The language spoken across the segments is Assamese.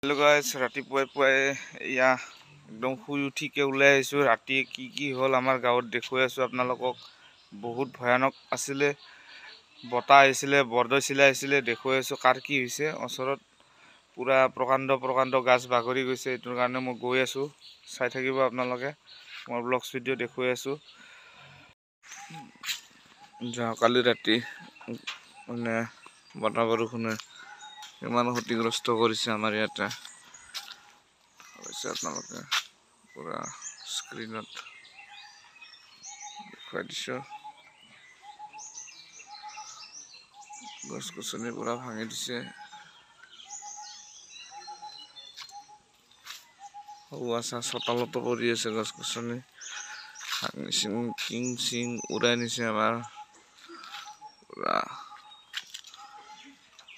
হেল্ল' গাইজ, ৰাতিপুৱাই পুৱাই এয়া একদম শুই উঠিকে ওলাই আহিছোঁ। ৰাতি কি কি হ'ল আমাৰ গাঁৱত দেখুৱাই আছোঁ আপোনালোকক। বহুত ভয়ানক আছিলে, বতাহ আহিছিলে, বৰদৈচিলা আহিছিলে, দেখুৱাই আছোঁ কাৰ কি হৈছে। ওচৰত পূৰা প্ৰকাণ্ড প্ৰকাণ্ড গাছ বাগৰি গৈছে, এইটোৰ কাৰণে মই গৈ আছোঁ। চাই থাকিব আপোনালোকে, মই ব্লগছ ভিডিঅ' দেখুৱাই আছোঁ। যোৱাকালি ৰাতি মানে বতাহ বৰষুণে ইমান ক্ষতিগ্ৰস্ত কৰিছে আমাৰ ইয়াতে। আপোনালোকে পূৰা স্ক্ৰীণত দেখুৱাই দিছোঁ। গছ গছনি পূৰা ভাঙি দিছে। সৌ চোতালতো পৰি আছে গছ গছনি ভাঙি চিঙি টিং চিং উৰাই নিছে আমাৰ পূৰা।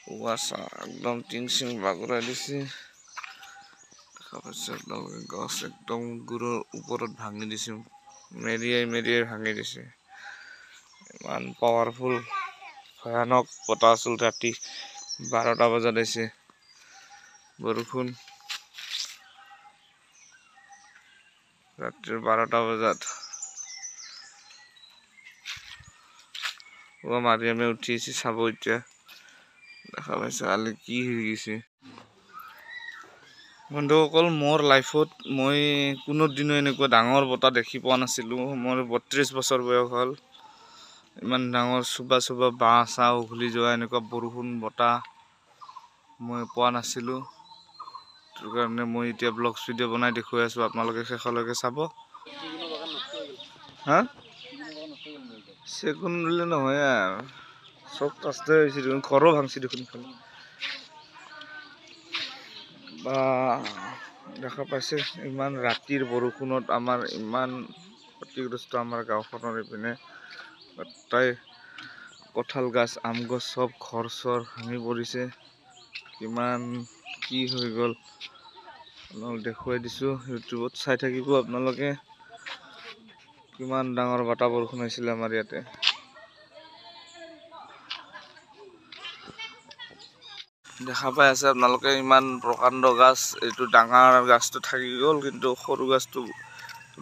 কুৱাশা একদম টিং চিং বাগৰাই দিছে। দেখা পাইছে আপোনালোকে, গছ একদম গুৰৰ ওপৰত ভাঙি দিছে, মেৰিয়াই মেৰিয়াই ভাঙি দিছে। ইমান পাৱাৰফুল ভয়ানক বতাহ আছিল। ৰাতি 12টা বজাত আহিছে বৰষুণ, ৰাতিৰ 12টা বজাত। মাৰিয়ামে উঠি আহিছে চাব এতিয়া। দেখা পাইছে কালি কি হৈ গৈছে। বন্ধুসকল, মোৰ লাইফত মই কোনোদিনো এনেকুৱা ডাঙৰ বতাহ দেখি পোৱা নাছিলোঁ। মোৰ 32 বছৰ বয়স হ'ল, ইমান ডাঙৰ চুবা চুবা বাঁহ চাহ উঘলি যোৱা এনেকুৱা বৰষুণ বতাহ মই পোৱা নাছিলোঁ। সেইটো কাৰণে মই এতিয়া ব্লগছ ভিডিঅ' বনাই দেখুৱাই আছোঁ, আপোনালোকে শেষলৈকে চাব। হা, চেগুন বুলিলে নহয় আৰু চব ৰাস্তাই হৈছে দেখোন, ঘৰো ভাঙছে দেখোন ইফালে। বা দেখা পাইছে, ইমান ৰাতিৰ বৰষুণত আমাৰ ইমান ক্ষতিগ্ৰস্ত আমাৰ গাঁওখনৰ। এইপিনে গোটেই কঁঠাল গাছ, আম গছ চব ঘৰ চৰ ভাঙি পৰিছে। কিমান কি হৈ গ'ল আপোনালোক দেখুৱাই দিছোঁ, ইউটিউবত চাই থাকিব আপোনালোকে। কিমান ডাঙৰ বতাহ বৰষুণ হৈছিলে আমাৰ ইয়াতে। দেখা পাই আছে আপোনালোকে, ইমান প্ৰকাণ্ড গাছ। এইটো ডাঙৰ গাছটো থাকি গ'ল, কিন্তু সৰু গাছটো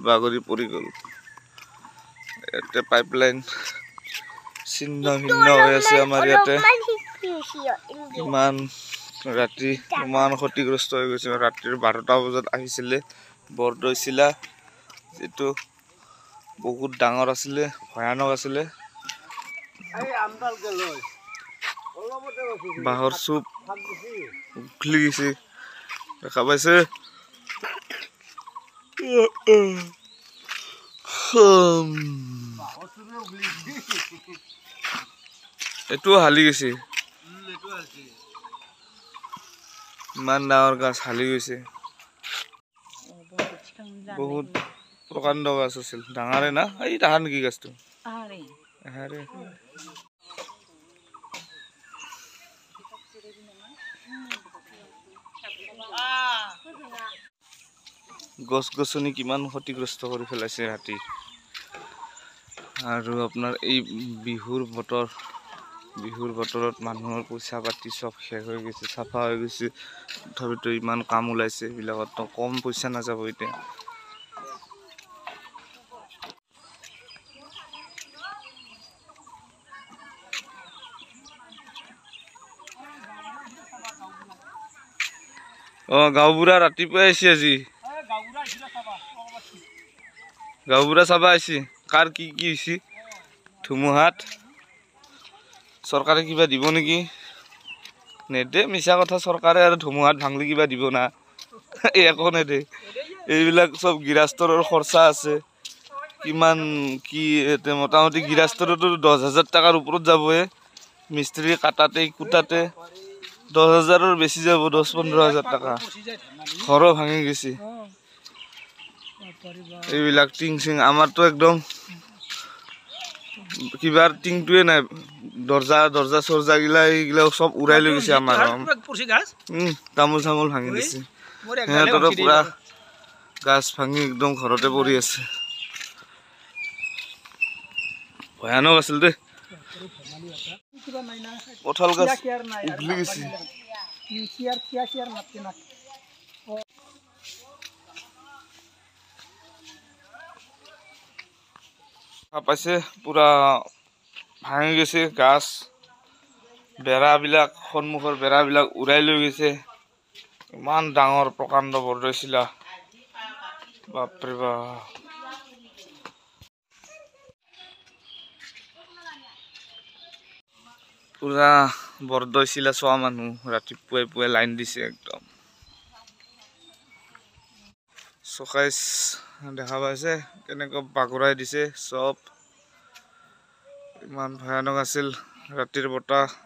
বাগৰি পৰি গ'ল। ইয়াতে পাইপলাইন ছিন্ন ভিন্ন হৈ আছে আমাৰ ইয়াতে। ইমান ৰাতি ইমান ক্ষতিগ্ৰস্ত হৈ গৈছে। ৰাতিৰ 12টা বজাত আহিছিলে বৰদৈচিলা, যিটো বহুত ডাঙৰ আছিলে, ভয়ানক আছিলে। বাঁহৰ চুপ উঘলি গৈছে, দেখা পাইছে। এইটোও হালি গৈছে, ইমান ডাঙৰ গাছ হালি গৈছে। বহুত প্ৰকাণ্ড গাছ আছিল, ডাঙৰে না এই তাহাৰ নেকি গাছটো? আহাৰে। গছ গছনি কিমান ক্ষতিগ্ৰস্ত কৰি পেলাইছে ৰাতি। আৰু আপোনাৰ এই বিহুৰ বতৰ, বিহুৰ বতৰত মানুহৰ পইচা পাতি চব শেষ হৈ গৈছে, চাফা হৈ গৈছে। তথাপিতো ইমান কাম ওলাইছে, এইবিলাকতো কম পইচা নাযাব এতিয়া। অ, গাঁওবুঢ়া ৰাতিপুৱাই আহিছে আজি। গাঁওবুঢ়া চাবা আহিছে কাৰ কি কি হৈছে। ধুমুহাত চৰকাৰে কিবা দিব নেকি? নেদে, মিছা কথা। চৰকাৰে আৰু ধুমুহাত ভাঙলি কিবা দিব না? একো নেদে। এইবিলাক চব গৃহস্থৰৰ খৰচা আছে কিমান কি। মোটামুটি গৃহস্থৰতো 10,000 টকাৰ ওপৰত যাবয়ে। মিস্ত্ৰী কাটাতে কুটাতে 10,000ৰ বেছি যাব, 10-15 হাজাৰ টকা। ঘৰো ভাঙি গৈছে। এইবিলাক টিং চিং আমাৰতো একদম কিবা টিংটোৱে নাই। দৰ্জা দৰ্জা চৰ্জা গিলা এইগিলা চব উৰাই লৈ গৈছে আমাৰ। তামোল চামোল ভাঙি দিছে সিহঁতৰো, পুৰা গাছ ভাঙি একদম ঘৰতে পৰি আছে। ভয়ানক আছিল দেই। কঁঠাল গাছ উঘলি গৈছে। পাইছে পুৰা ভাঙি গৈছে গাছ, বেৰাবিলাক, সন্মুখৰ বেৰাবিলাক উৰাই লৈ গৈছে। ইমান ডাঙৰ প্ৰকাণ্ড বৰদৈচিলা, বাপৰে বাপ। পুৰা বৰদৈচিলা চোৱা মানুহ ৰাতিপুৱাই পুৱাই লাইন দিছে একদম। চকাইছ দেখা পাইছে কেনেকুৱা বাগৰাই দিছে চব। ইমান ভয়ানক আছিল ৰাতিৰ বতাহ।